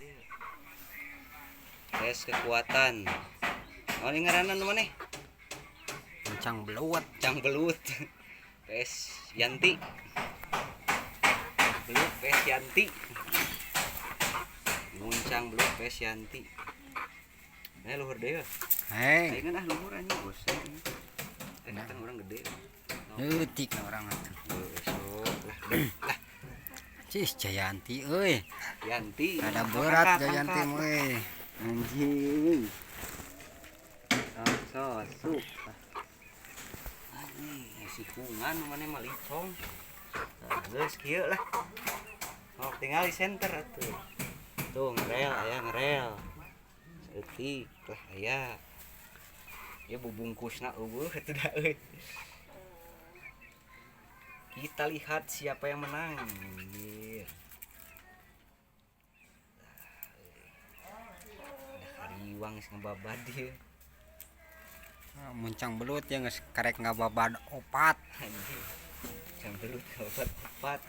ieu. Tes kekuatan. Oh, ini ngaranna nu maneh? Muncang belut. Cang belut. PS Yanti. Belut PS Yanti. Muncang belut PS Yanti. Eh luhur deui. Hei. Aing ah luhur anjing bosen. Eh kan urang gede. Leutik na urang atuh. Sok lah. Lah. Cis Jayanti euy. Yanti. Rada berat Jayanti mah euy. Anjing. Sok sok. Anjing, sikungan maneh mah licong. Nah, geus kieu lah. Oh, tinggal di center atuh. Tuh ngerel aya ngerel. Saeutik lah aya. Ya bubungkusna eueuh atuh da euy. Kita lihat siapa yang menang. Anjir. Ada kariwang geus ngebabad ieu. Muncang belut ya geus karek ngababad opat. Anjir. Muncang belut ngababad opat.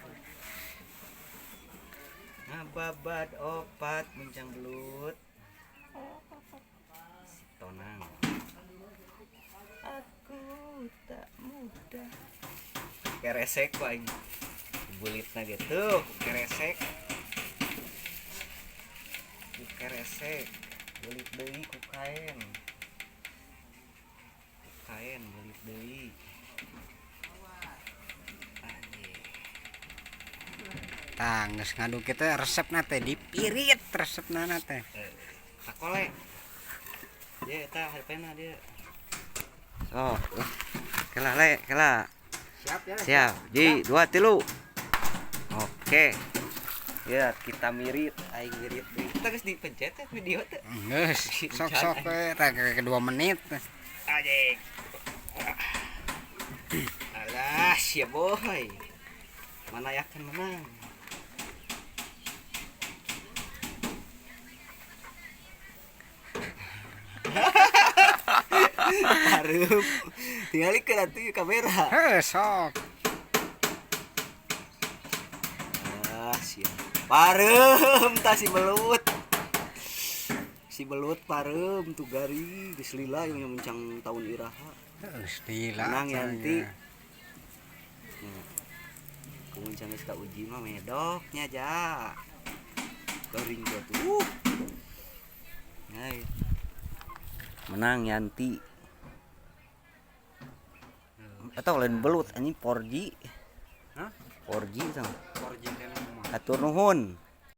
Ngababad opat muncang belut. Si Tonang. Aku tak mudah. Keresek ku aing. Bulitna gitu, keresek. Ku keresek. Bulit deui ku kaen. Ku kaen bulit deui. Anjing. Tah geus ngaduk kita resepna teh dipirit resepna teh. Takole. Dia eta HP-na dia. Sok, lah. Kela le, kela. Siap ya. Siap. Ji, 2 3. Oke. Ya, kita mirit, aing mirit deui. Kita geus dipencet ya video teh. Geus, sok-sok we tah ke 2 menit. Anjing. Alah, siap boy. Mana yang akan menang? Harup. Tinggal ke nanti kamera. Heh, sok. Ah, siap. Pareum tah si belut. Si belut pareum tuh gari geus lila yang mencang tahun iraha. Geus lila. Menang Yanti. Kumuncang geus kauji mah medoknya ja. Garing tuh. Hai. Menang Yanti. Atau lain belut anjing 4G. Hah? 4G tah. 4G teh mah. Atur nuhun.